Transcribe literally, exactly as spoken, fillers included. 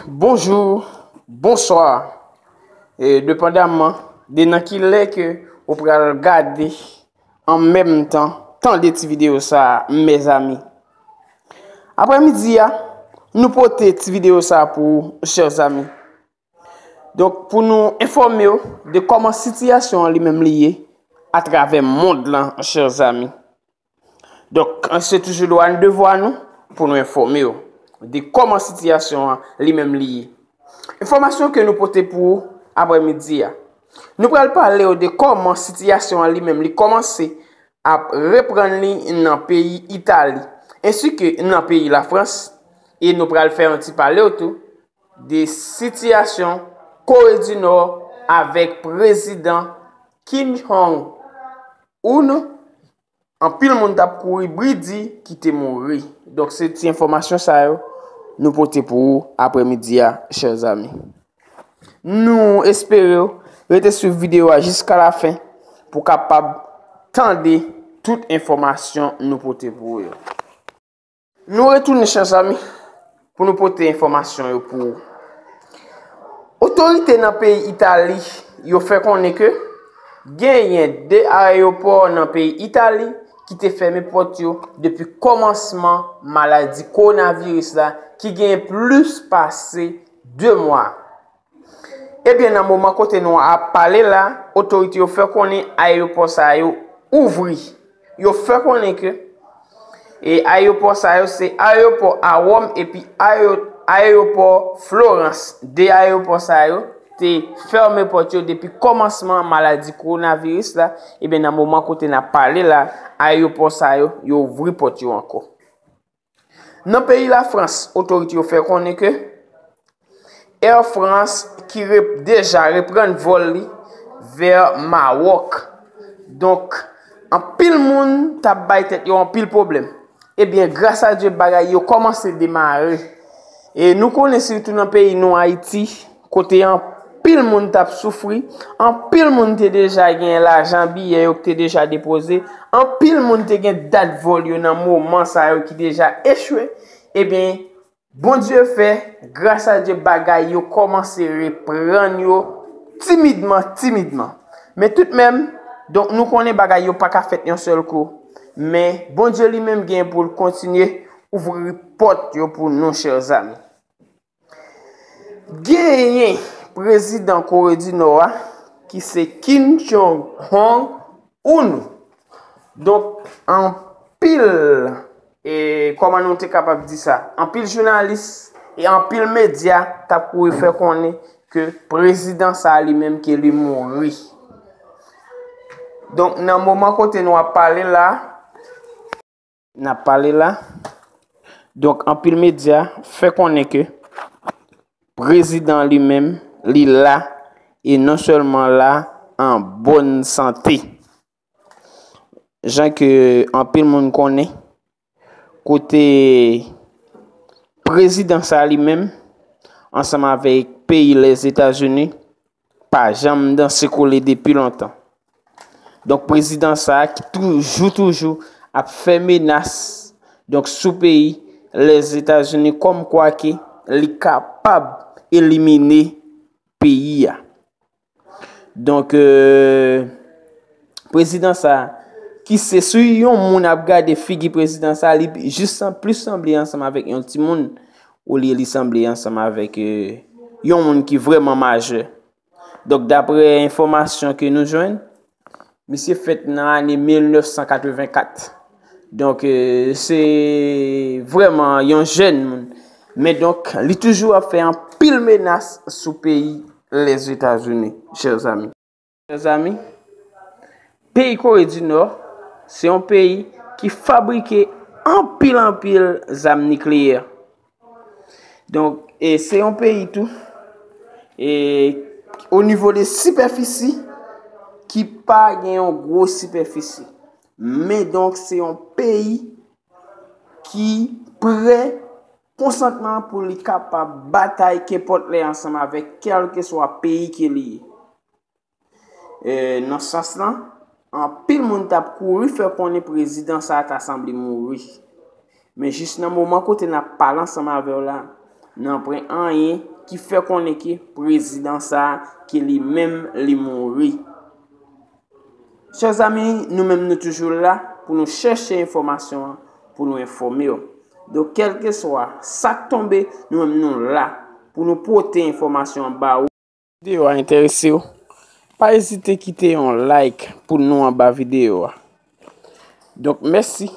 Bonjou, bonswa. E, depandaman de nan ki lè ke ou pral gade, an menm tan, tande ti videyo sa a, mezanmi. Aprèmidi a, nou pote ti videyo sa a pou ou, chè zanmi. Donk, pou nou enfòme w de kòman sitiyasyon an li menm li ye atravè mond lan, chè zanmi. Donk, se toujou dwa n, devwa nou pou nou enfòme w de kòman sitiyasyon an li menm li ye. Enfòmasyon ke nou pote pou ou aprèmidi a. Nou pral pale w de kòman sitiyasyon an li menm li kòmanse ap reprann li nan peyi Itali, ensi ke nan peyi Lafrans, e nou pral fè yon ti pale w tou de sitiyasyon Kore di Nò avèk prezidan Kim Jong Un. Anpil moun t ap kouri bridi ki te mouri. Donk, se ti enfòmasyon sa yo nou pote pou ou aprèmidi a, chè zanmi. Nou espere w rete swiv videyo a jiska lafen pou w kapab tande tout enfòmasyon nou pote pou ou yo. Nou retounen, chè zanmi, pou nou pote enfòmasyon yo pou ou. Otorite nan peyi Itali yo fè konnen ke genyen de ayewopò nan peyi Itali ki te fèmen pòt yo depi kòmansman maladi kowonaviris la, ki genyen plis pase de mwa. Ebyen, nan moman kote nou ap pale la, otorite yo fè konnen ayewopò sa yo ouvri. Yo fè konnen ke, e, ayewopò sa yo se ayewopò a Wòm epi aye-, ayewopò Florans. De ayewopò sa yo te fèmen pòt yo depi kòmansman maladi kowonaviris la. Ebyen, nan moman kote n ap pale la, ayewopò sa yo, yo ouvri pòt yo ankò. Nan peyi Lafrans, otorite yo fè konnen ke Air France ki rep-, deja reprann vòl li vè Mawòk. Donk, anpil moun t ap bay tèt yo anpil pwoblèm. Ebyen, gras a Dye, bagay yo kòmanse demare. E nou konnen, sitou nan peyi nou, Ayiti, kote anpil moun t ap soufri, anpil moun te deja gen lajan biyè yo ki te deja depoze, anpil moun te gen dat vòl yo nan moman sa yo ki deja echwe. Ebyen, Bondye fè, gras a Dye, bagay yo kòmanse reprann yo timidman, timidman. Men toutmenm, donk, nou konnen bagay yo pa ka fèt yon sèl kou. Men Bondye li menm gen pou l kontinye ouvri pòt yo pou nou, chè zanmi. Genyen prezidan Kore di Nò a, ki se Kim Jong Un. Donk, anpil, e, kòman nou te kapab di sa? Anpil jounalis e anpil medya t ap kouri fè konnen ke prezidan sa a li menm ke li mouri. Donk, nan moman kote nou ap pale la, n ap pale la. Donk, anpil medya fè konnen ke prezidan li menm, li la, e non sèlman la, an bòn sante. Jan ke anpil moun konnen, kote prezidan sa li menm, ansanm avèk peyi Lèzetazini, pa janm danse kole depi lontan. Donk, prezidan sa a ki toujou, toujou ap fè menas, donk, sou peyi Lèzetazini, kòmkwa ke li kapab elimine peyi a. Donk, euh, prezidan sa a, ki se si yon moun ap gade figi prezidan sa a, li jis san-, plis sanble ansanm avèk yon timoun, olye li sanble ansanm avèk, euh, yon moun ki vrèman majè. Donk, daprè enfòmasyon ke nou jwenn, misye fèt nan ane mil nèf san katrevenkat. Donk, euh, se vrèman yon jèn moun. Men donk, li toujou ap fè anpil menas sou peyi Lèzetazini, chè zanmi. Chè zanmi, peyi Kore di Nò, se yon peyi ki fabrike anpil, anpil zam nikleyè. Donk, e se yon peyi tou, e o nivo de sipèfisi, ki pa gen yon gwo sipèfisi. Men donk, se yon peyi ki prè konstantman pou li kapab batay kenpòt lè ansanm avèk kèlkeswa peyi ke li ye. E, nan sans lan, anpil moun t ap kouri fè konnen prezidan sa a ta sanble mouri. Men jis nan moman kote n ap pale ansanm avè w la, Nanpwen anyen ki fè konnen ke prezidan sa a, ke li menm li mouri. Chè zanmi, nou menm nou toujou la pou nou chèche enfòmasyon an, pou nou enfòme w. Donk, kèlkeswa sa k tonbe, nou menm nou la pou nou pote enfòmasyon an ba ou. Videyo a enterese w, pa ezite kite yon like pou nou anba videyo a. Donk, mèsi.